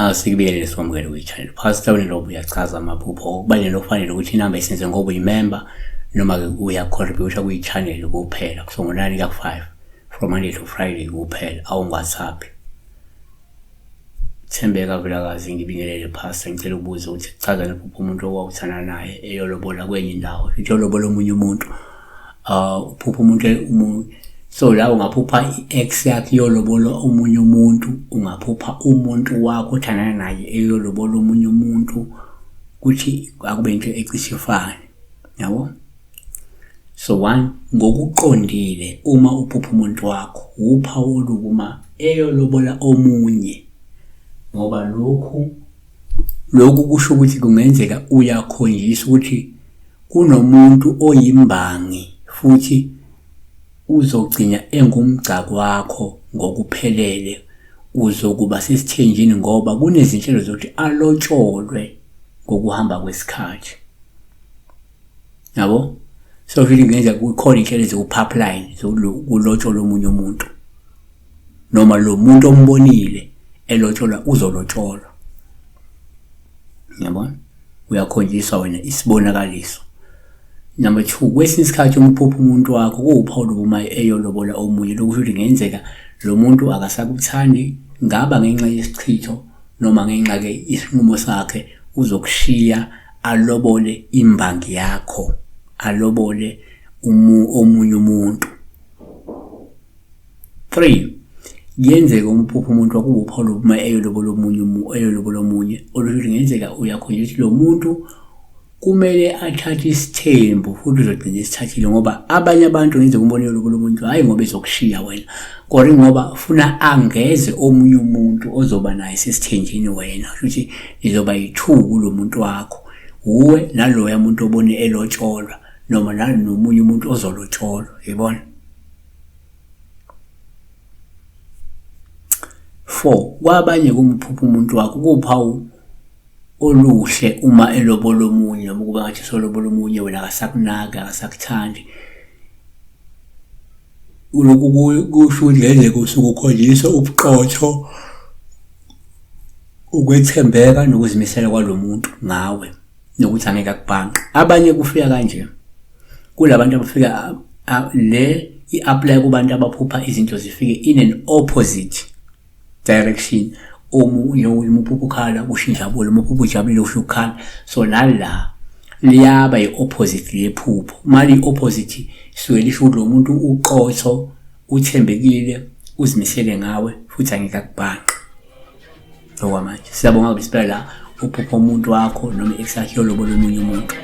Asikubiyelele sikwamukele kwi-channel. Pastor Wena uyachaza amaphupho okubalulekile okufanele ukuthi inamba isenze ngoba uyimember noma-ke uya-contribute kwi-channel kuphela so ngo-9 ka-5 from Monday to Friday kuphela awungi-WhatsApp. Thembeka Vilakazi ngibingelele Pastor ngicela ukubuza ukuthi kuchaza nephupho umuntu owawuthanda naye eyolobola kwenye indawo futhi yolobola omunye umuntu uphupha umuntu so la ungaphupha i-ex yakhe iyolobola omunye umuntu, ungaphupha umuntu wakho othandana naye eyolobola omunye umuntu, kuthi akube into ecishe ifane, yabo? So one, ngokuqondile uma uphupha umuntu wakho, wuphawu olubi uma eyolobola omunye, ngoba lokhu lokhu kusho ukuthi kungenzeka uyakhonjiswa ukuthi kunomuntu oyimbangi futhi uzogcina engumgcakwakho ngokuphelele, uzokuba sesithenjini ngoba kunezinhlelo zokuthi alotsholwe ngokuhamba kwesikhathi. Yabo? So futhi kungenzeka kukhona inhlelo eziku-pipeline zokulotsholwa omunye umuntu noma lo muntu ombonile elotsholwa uzolotsholwa. Yabona? Uyakhonjiswa wena isibonakaliso. Number 2, kwesinye isikhathi uma uphupha umuntu wakho kuwuphawu lokuma eyolobola omunye, lokusho ukuthi kungenzeka lo muntu akasakuthandi, ngaba ngenxa yesichitho noma ngenxa ke isinqumo sakhe uzokushiya alobole imbangi yakho, alobole omunye umuntu. 3 kuyenzeka umphupho umuntu wakuba uphawu lokuma eyolobola omunye eyolobola omunye olusho ukuthi kungenzeka uyakhonjiswa ukuthi lo muntu kumele athathe isithembu futhi uzogcina esithathile ngoba abanye abantu ngenzeka umbone eyolobola umuntu hhayi ngoba ezokushiya wena kodwa ngoba funa angeze omunye umuntu ozoba naye sesithenjini wena kusho ukuthi nizoba yi-two kulo muntu wakho wuwe naloya muntu obone elotsholwa noma nanomunye umuntu ozolotsholwa yibona. 4 kwabanye kumphupha umuntu wakho kuwuphawu oluhle uma elobola omunye noma kuba ngathi solobola omunye wena akasakunaki akasakuthandi lokhu kusho ukuthi ngenzeka usuke ukhonjiswa ubuqotho ukwethembeka nokuzimisela kwalo muntu ngawe nokuthi angeke akubhanqe abanye kufika kanje kulabantu abafika le i-apply kubantu abaphupha izinto zifike in an opposite direction omunye umuphupha ukhala kusho injabulo umuphupha ujabulile usho ukukhala so nala liyaba i-opposite lephupho uma liyi-opposite suke lisho ukuthi lo muntu uqotho uthembekile uzimisele ngawe futhi angeke akubhanqe okwamanje siyabonga besipela la uphupha umuntu wakho noma i-ex yakhe yolobola omunye umuntu.